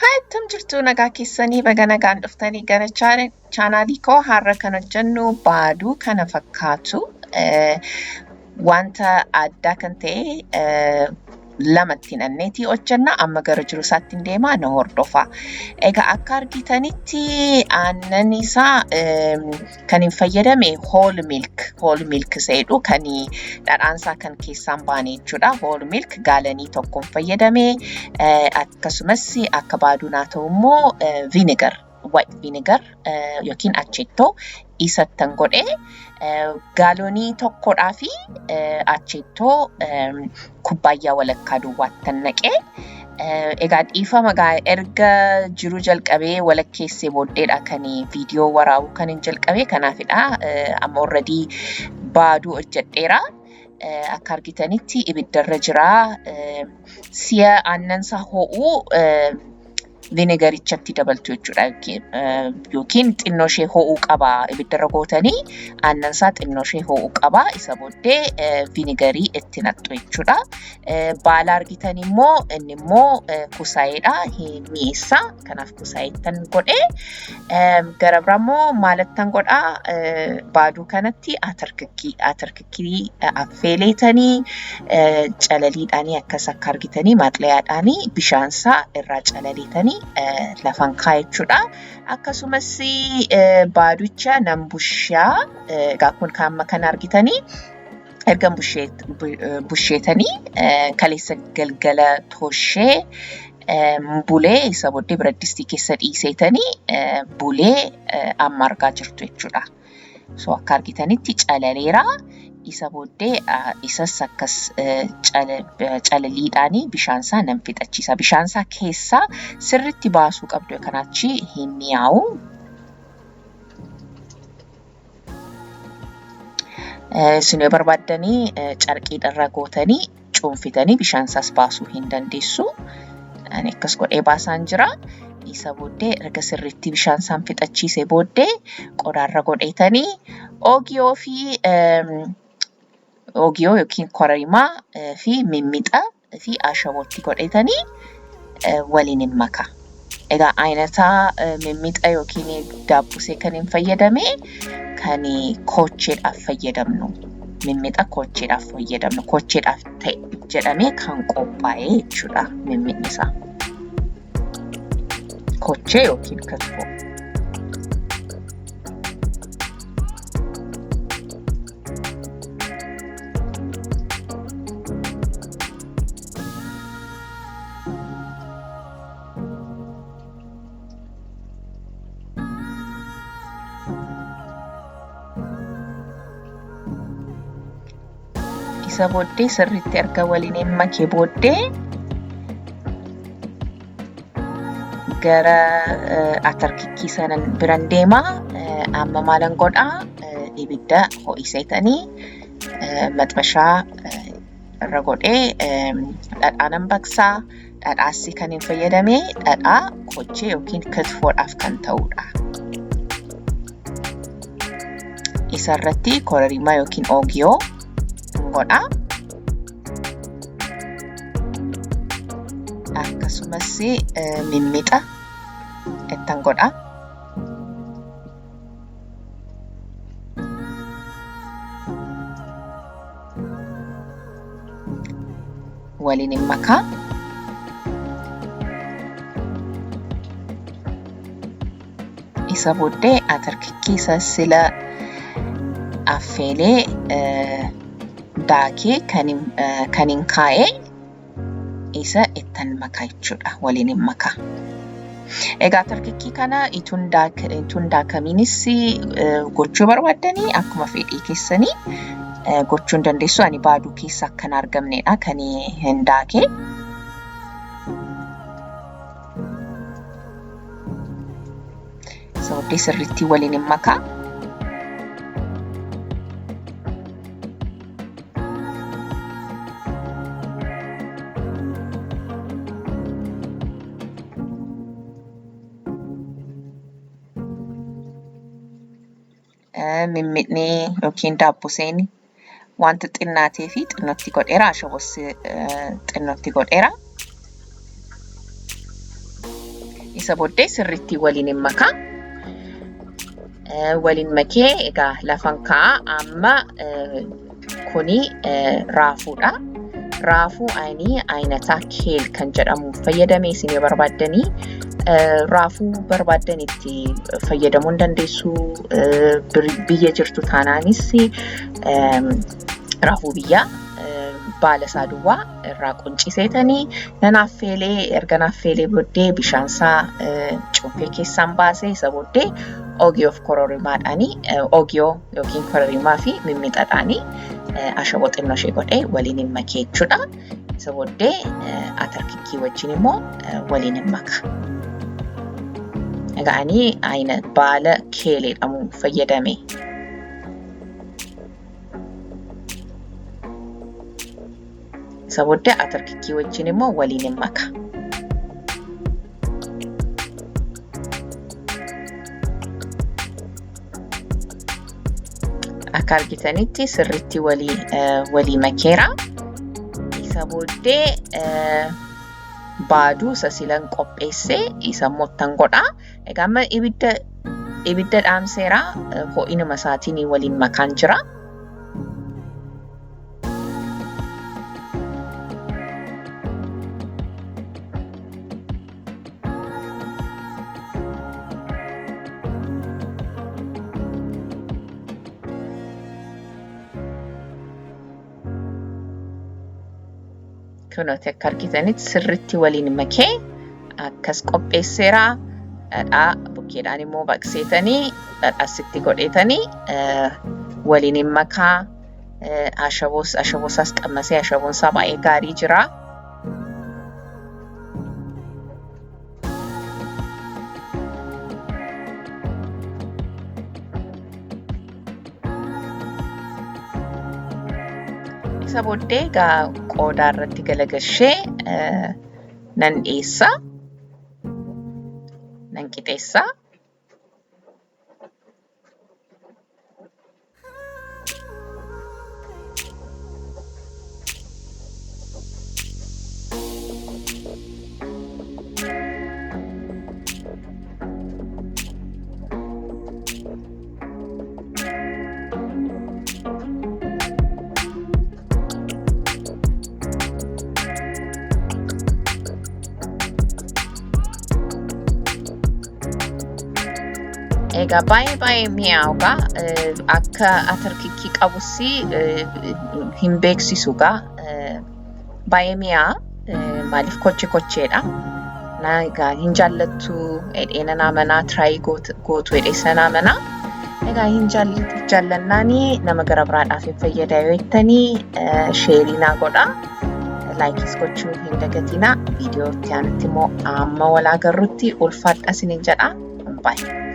Haa attam jirtu nagaa keessanii baga nagaan dhuftanii gara chaanaalii koo har'a kan hojjennu baaduu kana fakkaatu wanta addaa kan ta'e lamatti hidhanneeti hojjenna. Amma gara jiru isaatti hin deemaa na hordofa. Egaa akka argitanitti aannan isaa kan hin fayyadame whole milk whole milk isa jedhu kan dhadhaan isaa kan keessaan baane jechuudha. Whole milk gaalanii tokkoon fayyadame akkasumas akka baaduu naa ta'u immoo vinegar white vinegar yookiin acheettoo isattan godhe gaalonii tokkodhaa fi acheettoo kubbaayyaa walakkaa duwwaattan naqe. Egaa dhiifama gaa erga jiru jalqabee walakkeessee booddeedha kan viidiyoo waraabuu kan hin jalqabe kanaafidha. Amma already baaduu hojjedheera. Akka argitanitti ibiddarra jira. Si'a aannan isaa ho'u vinegarichatti dabaltu jechuudha. Yookiin xinnoo ishee ho'uu qaba ibiddarra gootanii aannan isaa xinnoo ishee ho'uu qaba. Isa booddee vinegarii itti naqxu jechuudha. Baala argitan immoo inni immoo kusaayeedha. Mi'eessa. Kanaaf kusaayeettan godhe. Gara biraa immoo maalattan godhaa baaduu kanatti atarkikkii atarkikkii affeeleetanii calaliidhaanii akkas akka argitanii maaxlayaadhaanii bishaansaa irraa calaleetanii lafan kaa'a jechuudha. Akkasumas baaducha nan bushaa egaa kun kan amma kana argitanii erga busheetanii kaleessa galgala tooshee bulee isa booddee biradistii keessa dhiiseetanii bulee amma argaa jirtu jechuudha. So akka argitanitti calaleera. Isa booddee isas akkas calaliidhaanii bishaan isaa nan fixachiisa. Bishaan isaa keessaa sirriitti baasuu qabdu kanaachi hin mi'aawu. Isin yoo barbaaddanii carqiidharra gootanii cuunfitanii bishaan isaas baasuu hin dandeessu. Ani akkas godhee baasaan jira. Isa booddee erga sirriitti bishaan isaan fixachiise booddee qodaarra godheetanii oogiyoo fi oogiyoo yookiin kororimaa fi mimmixa fi ashabootti godheetanii waliin hin maka. Egaa ayinataa mimmixa yookiin daabbusee kan hin fayyadame kan koocheedhaaf fayyadamnu. Mimmixa koocheedhaaf fayyadamnu. Koocheedhaaf ta'e jedhamee kan qophaa'e jechuudha mimmixni isaa. Kochee yookiin katfoo. Isa booddee sirriitti erga waliin makee booddee gara atarkikkii sanan biran deema. Amma maalan godhaa ibidda ho'iseetanii maxbashaa irra godhee dhadhaa nan baqsaa. Dhadhaassi kan hin fayyadame dhadhaa kochee yookiin kitfoodhaaf kan ta'udha. Isa irratti kororimaa yookiin oogiyoo godha. Akkasumas mimmixa ittan godha. Waliin hin makaa. Isa booddee atarkikkii isa sila affeelee daakee kan hin kaa'e isa ittan makaa jechuudha. Waliin hin makaa. Egaa atarkikkii kana ituun daakamiinis gochuu barbaaddanii akkuma fedhii keessanii gochuu hin dandeessu. Ani baaduu keessa akkan argamnedha kan hin daakee. Isa booddee sirriitti waliin hin makaa. Mimmiidni yookiin daabboseen wanta xinnaatee fi xinnootti godheera. Ashaboos xinnootti godheera. Isa booddee sirriitti waliin hin makaa. Waliin makee egaa lafan kaa'a. Amma kuni raafuudha. Raafuu ayinii ayinataa keel kan jedhamu fayyadamee isin yoo barbaaddanii raafuu barbaaddan itti fayyadamuu hin dandeessu. Biyya jirtu taanaanis raafuu biyyaa baala isaa duwwaa irraa qunciseetanii nan affeelee erga affeelee booddee bishaan isaa cuunfee keessaan baasee isa booddee ogiyoof kororimaadhaanii ogiyoo yookiin kororimaa fi mimmixadhaanii ashaboo xinnoo ishee godhee waliin hin makee jechuudha. Isa booddee atarkikkii wajjin immoo waliin hin maka. Egaa ani ayina baala keeleedhamu fayyadame. Isa booddee atarkikkii wajjin immoo waliin hin maka. Akka argitanitti sirriitti walii makeera. Isa booddee baaduu isa silan qopheessee isa immoo ittan godha. Egaa amma ibidda dhaamseera. Ho'inuma isaatiin waliin makaan jira. Kunuuti akka argitanitti sirriitti waliin makee akkas qopheesseera. Dhadhaa bukkeedhaan immoo baqseetanii dhadhaasitti godheetanii waliin hin makaa. Ashaboosaas qammasee ashaboonsaa baay'ee gaarii jira. Isa booddee egaa qodaa irratti galagashee nan dhiyeessa. Nan qixeessa. Egaa baay'ee baay'ee mi'aawu akka atarkikkii qabus hin beeksisu egaa baay'ee mi'aa maaliif koche kocheedha. Egaa hin jaallattu jedhee nan amanaa tiraayii gootu jedhee sana amanaa. Egaa hin jaallannaanii nama gara biraadhaaf hin fayyada yoo jettanii sheerii naa godhaa. Laayikis gochuu hin dagatinaa. Viidiyoo itti aanutti immoo amma wal agarrutti ulfaadha isiniin jedha. Baay'ee.